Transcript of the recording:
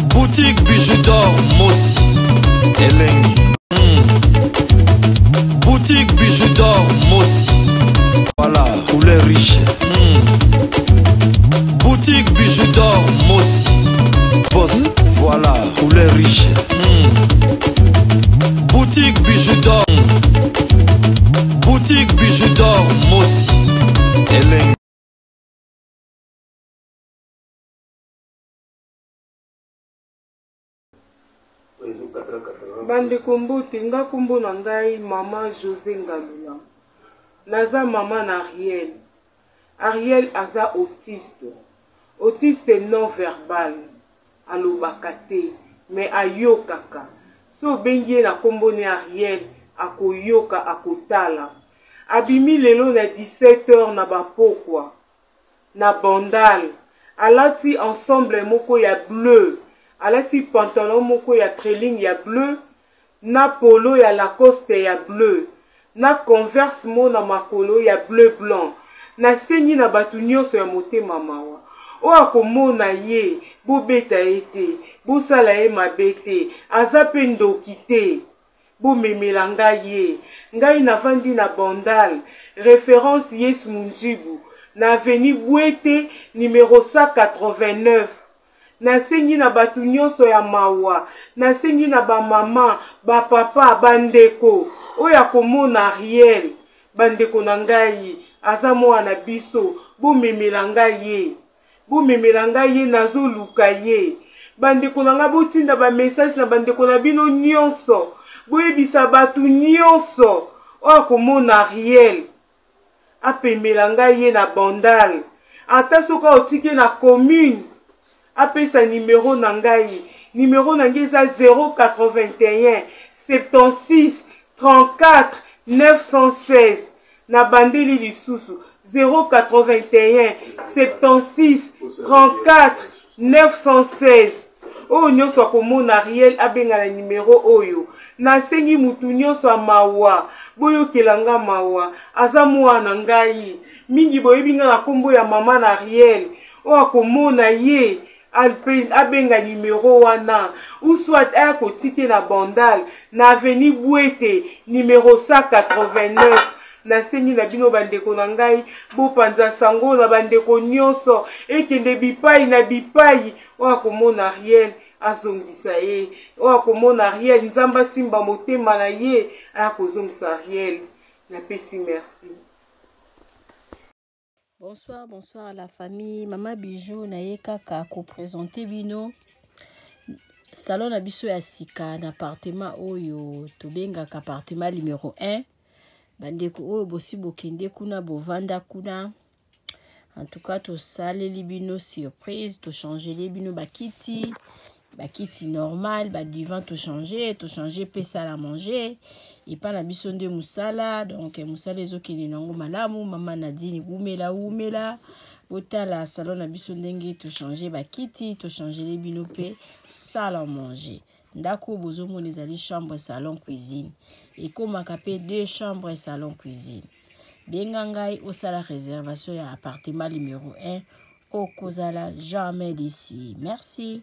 Boutique Bijou d'or Mossi Elengi. Boutique Bijou d'or Mossi. Voilà, couleur riche. Boutique Bijou d'or Mossi. Boss, voilà, couleur riche. Boutique Bijou d'or. Boutique Bijou d'or Mossi. Elengi. Bandeko mbote, nga kombo na ngai mama Jose Ngalula. Naza mama na Ariel. Ariel aza autiste. Autiste non verbal. Alobaka te, mais ayokaka. So obengi ye na kombo ne Ariel, akoyoka, akotala. Abimi lelo na 17 heures na ba pokwa. Na bandal. Alati ensemble moko ya bleu. Alati pantalon moko ya trailing ya bleu na polo ya Lacoste ya bleu na converse mo na makolo ya bleu blanc. Nasengi na bato nyonso ya motema mawa oyo akomona ye, bobeta ye te, bosala ye mabe te, aza pe ndoki te. Bomemela ngai ye. Ngai navandi na Bandal, reference Yes Mundibu, na avenue Bwete, numero 189. Nasengi na bato nyonso ya mawa, nasengi na ba mama, ba papa, ba ndeko, oyo akomona Ariel, bandeko na ngai, aza mwana na biso, bomemela ngai ye. Bomemela ngai ye, nazoluka ye. Bandeko na ngai, botinda ba message na bandeko na bino nyonso. Boyebisa bato nyonso oyo akomona Ariel apemela ngai ye na Bandal. Ata soki otiki ye na commune, apesa numero na ngai. Numero na ngai eza 081 76 34 916. Nabandeli lisusu 081 76 34 916. Oyo nyonso akomona Ariel abenga na numero oyo. Nasengi mutu nyonso ya mawa, boyokela nga mawa, aza mwana ngai. Mingi boyebi nga na kombo ya mama na Ariel. Oyo akomona ye abenga numero wana ou soit aya kotike na Bandal na avenue Bwete numero 189. Nasengi na bino bandeko na ngai, bopanza sango na bandeko nyonso, ekende bipai na bipai. Oyo akomona Ariel azongisa ye, oyo akomona Ariel Nzambe asimba motema na ye aya kozongisa Ariel. Napesi merci. Bonsoir, bonsoir à la famille. Mama Bijou na ye kaka ko présenter bino salon na biso ya sika na appartement oyo tobengaka appartement numéro 1. Bandeko oyo bosi bokende kuna bovanda kuna. En tout cas tosaleli bino surprise, tochangeli bino bakiti, bakiti normal, ba divan tochanger, tochanger pe salle à manger. Epa na biso nde musala, donc musala ezokende nango malamu. Mama Nadine wumela wumela, botala salon na biso ndenge tochanger bakiti, tochangeli bino pe salle à manger. Ndako oyo bozomona ezali chambre salon cuisine, ekomaka pe deux chambres salon cuisine. Benga ngai osala réservation ya appartement numéro 1, okozala jamais d'ici. Merci.